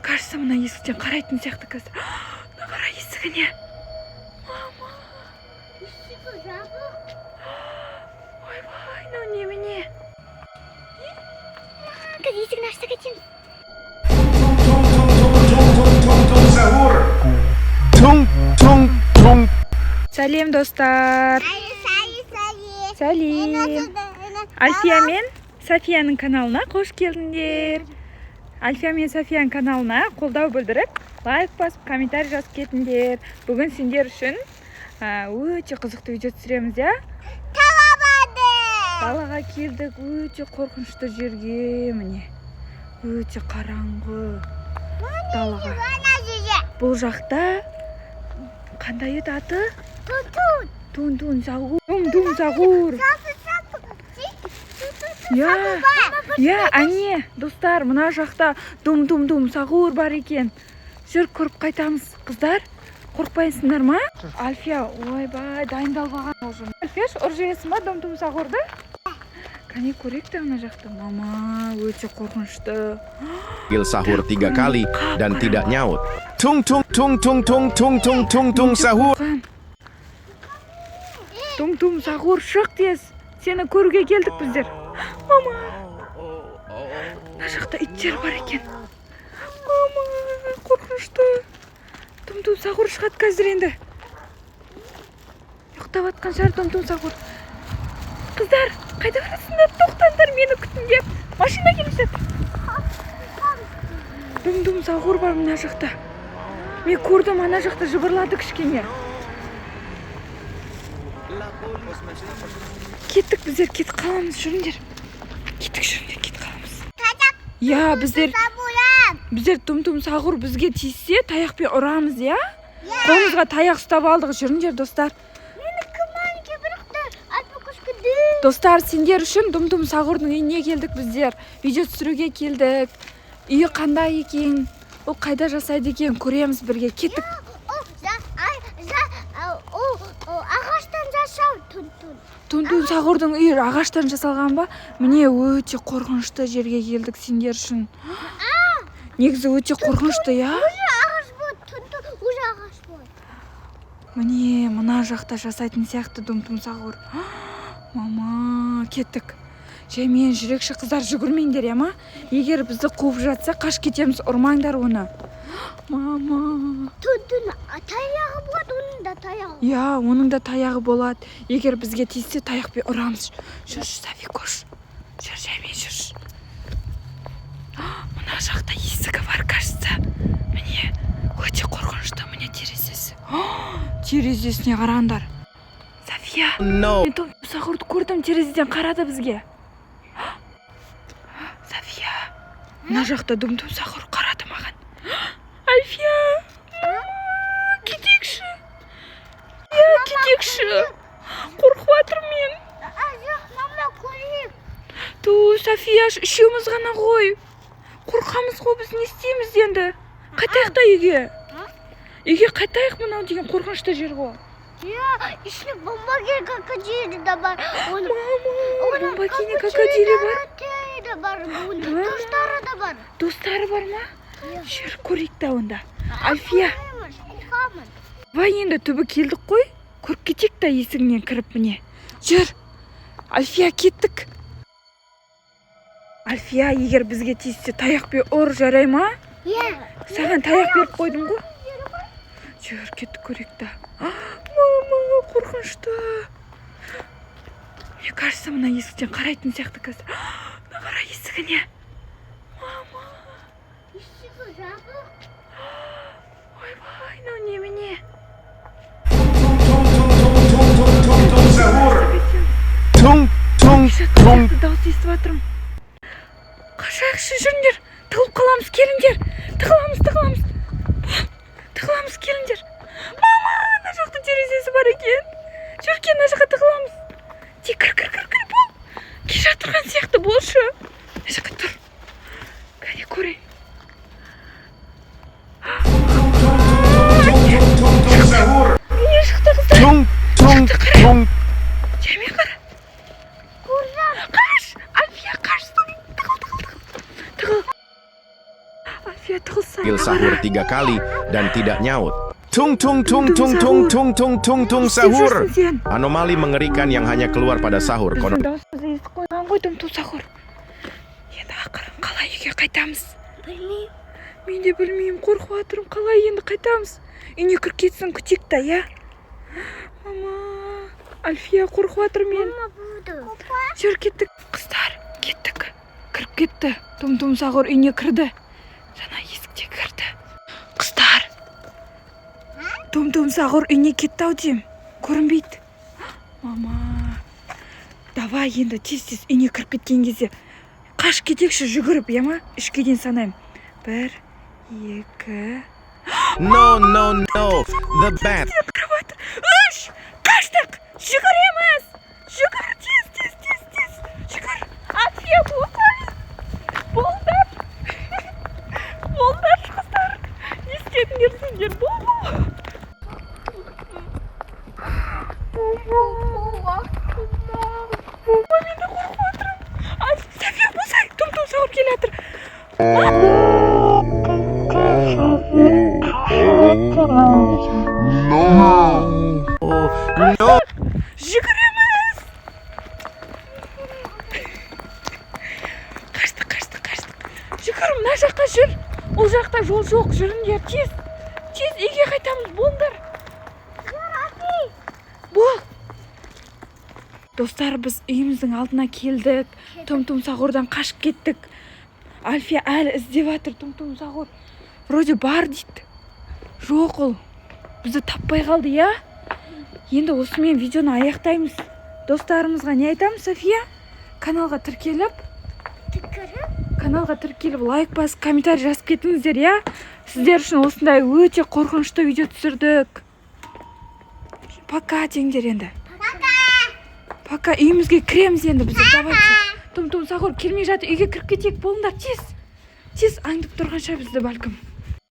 Кажется, мына есіктен қарайтын сияқты қазір. Мына қара есігіне. Мама. Есігі жабық. Ойбай, мынау немене? Қазір есігін ашса, кетеміз. Tung sahur. Tung tung tung. Сәлем, достар! Сәлем, сәлем. Сәлем! Альфия мен Софияның каналына қош келдіңдер! Альфия мен Софияның каналына қолдау білдіріп, лайк басып, комментарий жазып кетіңдер. Бүгін сендер үшін өте қызықты видео түсіреміз, иә? Талабады. Далаға келдік, өте қорқынышты жерге, міне. Өте қараңғы далаға. Ана жерге. Бұл жақта қандай еді аты? Тутут. Тун тун сахур. Тун тун сахур. Сапы, сапы. Иә, иә, әне, достар, мына жақта дум дум дум сахур бар екен. Жүр, көріп қайтамыз. Қыздар, қорықпайсыңдар ма? Альфия, ойбай, дайындалып алған уже. Альфияш, ұрып жібересің ба дум дум сахурды? Кәне, көрейік те мына жақта. Мама, өте қорқынышты. Panggil sahur tiga kali dan tidak nyaut. Tung tung tung tung tung tung tung tung tung sahur. Қорқам. Дум дум сахур, шық тез. Сені көруге келдік біздер. Мама. Мына жақта иттер бар екен. Мама, қорқынышты. Дум дум сахур шығады қазір енді. Ұйықтап жатқан шығар дум дум сахур. Қыздар, қайда барасыңдар? Тоқтаңдар, мені күтіңдер. Машина келе жатыр. Дум дум сахур бар мына жақта. Мен көрдім, ана жақта жыбырлады кішкене. Кеттік, біздер кетіп қаламыз, жүріңдер. Кеттік, жүріңдер, кетіп қаламыз. Иә, біздер Сабурам. Біздер тум тум сахур бізге тиіссе, таяқпен ұрамыз, иә? Қолымызға таяқ ұстап алдық, жүріңдер, достар. Менікі маленький, бірақ та альпакашка. Достар, сендер үшін дум дум сахурдың үйіне келдік біздер. Видео түсіруге келдік. Үйі қандай екен? Ол қайда жасайды екен? Көреміз бірге. Кеттік. О, за, ай, за, а, о, ағаштан жасау, тун тун. Тун тун сахурдың үйі ағаштан жасалған ба? Міне, өте қорқынышты жерге келдік сендер үшін. Негізі өте қорқынышты, иә? Уже ағаш болады, тун тун, уже ағаш болады. Міне, мына жақта жасайтын сияқты дум дум сахур. Мама, кеттік. Жаймен жүрекші, қыздар, жүгірмеңдер, иә ма? Егер бізді қуып жатса, қашып кетеміз, ұрмаңдар оны. Мама. Тун тун, а, таяғы болады, оның да таяғы. Иә, оның да таяғы болады. Егер бізге тиіссе, таяқпен ұрамыз. Жүрші, Софи, кош. Жүр, жаймен жүрші. Мына жақта есігі бар, кажется. Міне, өте қорқынышты, міне терезесі. Терезесіне қараңдар. София. No. Мен дум сахурды көрдім, терезеден қарады бізге. София. Мына жақта дум дум сахур қарады маған. Альфия. Мама, кетейікші. Иә, кетейікші. Қорқып жатырмын мен. А, жоқ, мама, көрейік. Ту, София, үшеуміз ғана ғой. Қорқамыз ғой, біз не істейміз енді? Қайтайық та үйге. Үйге қайтайық, мынау деген қорқынышты жер ғой. Иә, ішінде бомбаге крокодилі де бар. Оның Мама, бомбакини крокодилі бар. де бар, оның Мама. достары да бар. Достары бар ма? Иә. Жүр, көрейік та онда. Альфия, Қорқамын. давай енді, түбі келдік қой. Көріп кетейік та есігінен кіріп, міне. Жүр. Альфия, кеттік. Альфия, егер бізге тиіссе, таяқпен ұр, жарай ма? Иә. Саған таяқ беріп қойдым ғой. Жүр, кеттік, көрейік та. Мама, қорқынышты. Мне кажется, мына есіктен қарайтын сияқты қазір. Мына қара есігіне. Мама. Есігі жабық. Ойбай, мынау немене? Tung tung tung sahur. Tung tung tung. Сияқты дауыс естіп жатырмын. Қашайықшы, жүріңдер. Тығылып қаламыз, келіңдер. Тығыламыз, тығыламыз. Тығыламыз, келіңдер. Мама, ана жақта терезесі бар екен. Жүр, кел, мына жаққа тығыламыз. Тек кір, кір, кір, кір, бол. Келе жатырған сияқты болшы. Мына жаққа тұр. Кәне, көрейін. Tung tung tung sahur. Не шықты, қыздар? Tung tung tung. Жаймен қара. Қаш! Альфия, қаш! Тығыл, тығыл, тығыл. Тығыл. Альфия, тығылса. Sahur tiga kali dan tidak nyaut. Tung tung tung tung tung tung tung tung tung sahur. Жүрсің сен? Anomali mengerikan yang hanya keluar pada sahur. Біздің Konon даусымызды естіп қойған ғой Тум Тум Сахур. Енді ақырын қалай үйге қайтамыз? Білмеймін. Мен де білмеймін, қорқып жатырмын. Қалай енді қайтамыз? Үйіне кіріп кетсін, күтейік та, иә. Мама, Альфия, қорқып жатырмын мен. Мама буду. Жүр, кеттік, қыздар, кеттік. Кіріп кетті Тум Тум Сахур, үйіне кірді. Жаңа есікте кірді. Қыздар, Тум Тум Сахур үйіне кетті ау деймін, көрінбейді. Мама, давай енді тез тез үйіне кіріп кеткен кезде қашып кетейікші жүгіріп, иә ма? Үшке дейін санаймын: бір, екі. No, no, no. The bat. Кіріп жатыр. Үш, қаштық, жүгіреміз, жүгір, тез, тез, тез, тез жүгір. Альфия, болсай, болдар, болдар. Қыздар, не істедіңдер сендер? Бол, бол, мен де қорқып жатырмын. Ай, София, болсай, Тум Тум Сахур келе жатыр. No. Жүгіреміз, қаштық, қаштық, қаштық. Жүгір, мына жаққа жүр, ол жақта жол жоқ. Жүріңдер, тез, тез үйге қайтамыз. Болыңдар, бол. Достар, біз үйіміздің алдына келдік. Тум Тум Сахурдан қашып кеттік. Альфия әлі іздеп жатыр. Тум Тум Сахур вроде бар дейді, жоқ, ол бізді таппай қалды, иә. Енді осымен видеоны аяқтаймыз. Достарымызға не айтамыз, София? Каналға тіркеліп Түкіріп. Каналға тіркеліп, лайк басып, комментарий жазып кетіңіздер, иә. Сіздер үшін осындай өте қорқынышты видео түсірдік. Пока деңдер енді. Пока. Пока. Үйімізге кіреміз енді біз, давайте. Тум Тум Сахур келмей жатыр, үйге кіріп кетейік. Болыңдар, тез, тез, аңдып тұрғанша бізді бәлкім.